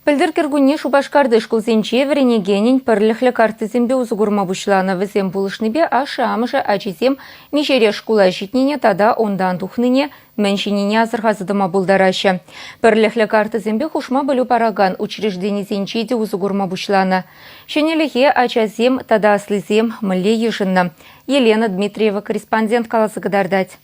Пӗлтӗр кӗркунне Шупашкарти шкулсенче вӗренекенӗн пӗрлӗхлӗ карттисемпе усӑ курма пуҫланӑ. Вӗсем пулӑшнипе ашшӗ-амӑшӗ ачисем миҫере шкула ҫитнине тата унтан тухнине, мӗн ҫинине асӑрхаса тӑма пултараҫҫӗ. Пӗрлӗхлӗ карттӑсемпе хушма пӗлӳ паракан учрежденисенче те усӑ курма пуҫланӑ. Ҫӗнӗлӗхе ачасем тата аслисем мӗнле йышӑннӑ? Елена Дмитриева корреспондент каласа кӑтартать.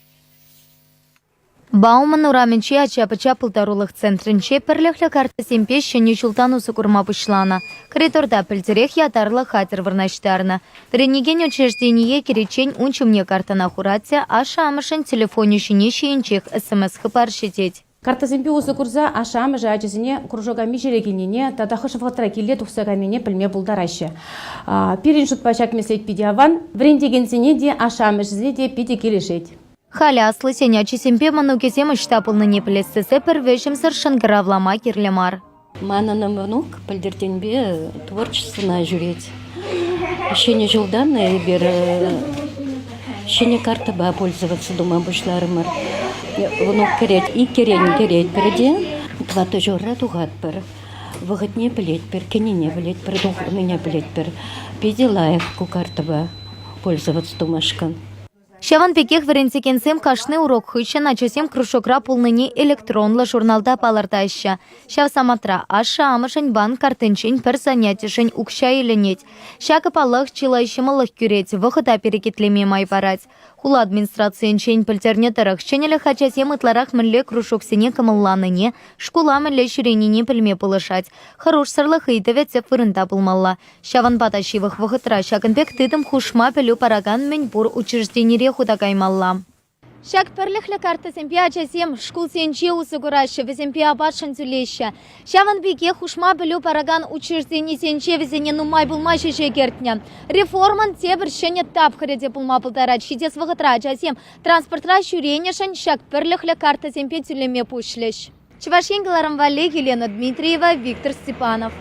Бауман урамӗнчи ача-пӑча пултарулӑх центрӗнче пӗрлӗхлӗ карттӑсемпе ҫӗнӗ ҫултан усӑ курма пуҫланӑ. Коридорта пӗлтӗрех ятарлӑ хатӗр вырнаҫтарнӑ. Вӗренекен учреждение кӗриччен ун ҫумне карттӑна хурать те ашшӗ-амӑшӗн телефонӗ ҫине ҫийӗнчех СМС-хыпар ҫитет. Карттӑсемпе усӑ курса ашшӗ-амӑшӗ ачасене кружока миҫере килнине тата хӑш вӑхӑтра киле тухса кайнине пӗлме пултараҫҫӗ. Пирӗн шутпа ҫак меслет питӗ аван, вӗрентекенсене те, ашшӗ-амӑшӗсене те питӗ килӗшет. Халӗ аслисен ачисемпе мӑнукӗсем ӑҫта пулнине пӗлес тесе пӗр вӗҫӗмсӗр шӑнкӑравлама кирлӗ мар. Манӑн мӑнук пӗлтӗртенпе творчествӑна ҫӳрет. Ҫӗнӗ ҫултан эпир ҫӗнӗ картӑпа пользоваться тума пуҫларӑмӑр. Внук кӗрет, иккӗрен кӗретпӗр те тӑваттӑ ҫурра тухатпӑр. Вӑхӑтне пӗлетпӗр, кӗнине пӗлетпӗр, тухнине пӗлетпӗр. Питӗ лайӑх ку картӑпа пользоваться тумашкӑн. Ҫавӑн пекех вӗрентекенсем кашни урок хыҫҫӑн ачасем кружокра пулнине электронлӑ журналта палӑртаҫҫӗ. Ҫав самантра ашшӗ-амӑшӗн банк карттинчен пӗр занятишӗн укҫа илӗнет. Ҫакӑ, паллах, чылай ҫӑмӑллӑх кӳрет, вӑхӑта перекетлеме май парать. Хула администрацийӗнчен пӗлтернӗ тӑрӑх, ҫӗнӗлӗх ачасем ытларах мӗнле кружоксене кӑмӑлланине, шкула мӗнле ҫӳренине пӗлме пулӑшать. Хӑрушсӑрлӑх ыйтӑвӗ тӗп вырӑнта пулмалла. Ҫавӑнпа та ҫывӑх вӑхӑтра ҫакӑн пек тытӑм хушма пӗлӳ паракан мӗнпур учрежденире хута каймалла. Ҫак пӗрлӗхлӗ карттӑсемпе ачасем шкулсенче усӑ кураҫҫӗ, вӗсемпе апатшӑн тӳлеҫҫӗ. Ҫавӑн пекех хушма пӗлӳ паракан учрежденисенче вӗсене нумай пулмасть ӗҫе кӗртнӗ. Реформӑн тепӗр ҫӗнӗ тапхӑрӗ те пулма пултарать. Ҫитес вӑхӑтра ачасем транспортра ҫӳренӗшӗн ҫак пӗрлӗхлӗ карттӑсемпе тӳлеме пуҫлӗҫ. Чӑваш Ен кӑларӑм валли Елена Дмитриева, Виктор Степанов.